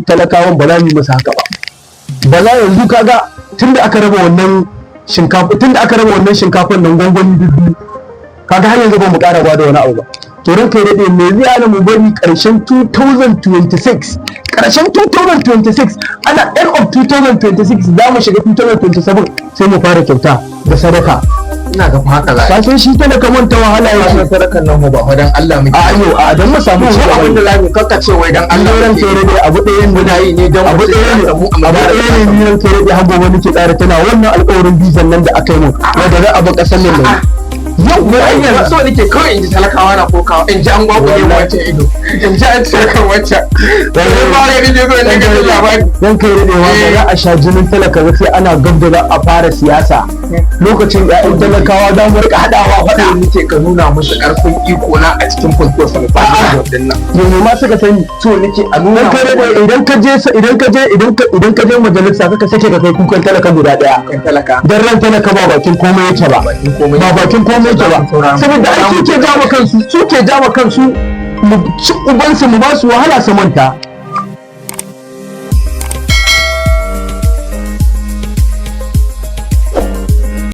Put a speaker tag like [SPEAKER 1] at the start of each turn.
[SPEAKER 1] Talakawan ba za mu yi masa haka ba. Ba za yanzu kaga tunda aka raba wannan shinkafa, tunda aka raba wannan shinkafan nan gwangwani biyu, kaga har yanzu ba mu ƙara ba da wani abu ba. To ranka ya daɗe, me zai hana mu bari ƙarshen 2026, ƙarshen 2026, ana end of 2026, za mu shiga 2027, sai mu fara kyauta da sadaka?
[SPEAKER 2] Ina ga fa haka za a
[SPEAKER 1] Ka san shi talaka manta wahala
[SPEAKER 2] yi.
[SPEAKER 1] yake.
[SPEAKER 2] Sadakan nan ba fa dan Allah muke.
[SPEAKER 1] A ayo, a dan mu samu ci
[SPEAKER 2] Mu
[SPEAKER 1] gaba.
[SPEAKER 2] abin da zamu kakka ce wai dan Allah
[SPEAKER 1] Allah,
[SPEAKER 2] muke.
[SPEAKER 1] ranka ya daɗe, abu ɗaya ne.
[SPEAKER 2] Muna yi ne don
[SPEAKER 1] Abu
[SPEAKER 2] mu ci
[SPEAKER 1] ɗaya ne,
[SPEAKER 2] mu
[SPEAKER 1] abu ɗaya ne ni, ranka ya daɗe, har gobe nake ƙara tana wannan alƙawarin bizan nan da aka yi mun, wanda za a bar ƙasar nan da
[SPEAKER 2] Yau mu ai yanzu so nake kawai in ji talakawa na kokawa, in ji an gwagwale wancan ido, in ji an cire kan wancan. Sai ba ne nake so in dinga jin labari.
[SPEAKER 1] Dan kai daɗewa ba za a sha jinin talaka ba, sai ana gab da za a fara siyasa, lokacin ƴaƴan talakawa za mu rika haɗawa faɗa.
[SPEAKER 2] Faɗa nake ka nuna musu ƙarfin iko na a cikin political science din nan.
[SPEAKER 1] Yanzu ma suka sani.
[SPEAKER 2] So nake a nuna
[SPEAKER 1] Dan kai daɗe, idan ka je idan ka je idan ka idan ka je majalisa, kaka sake ka kai kukan talaka guda ɗaya.
[SPEAKER 2] Kan talaka.
[SPEAKER 1] Dan ran talaka ba bakin komai yake ba.
[SPEAKER 2] Bakin komai.
[SPEAKER 1] Ba bakin komai yake ba, saboda ai su ke jama kansu, su ke jama kansu. Mu ci ubansu, mu ba su wahala su manta.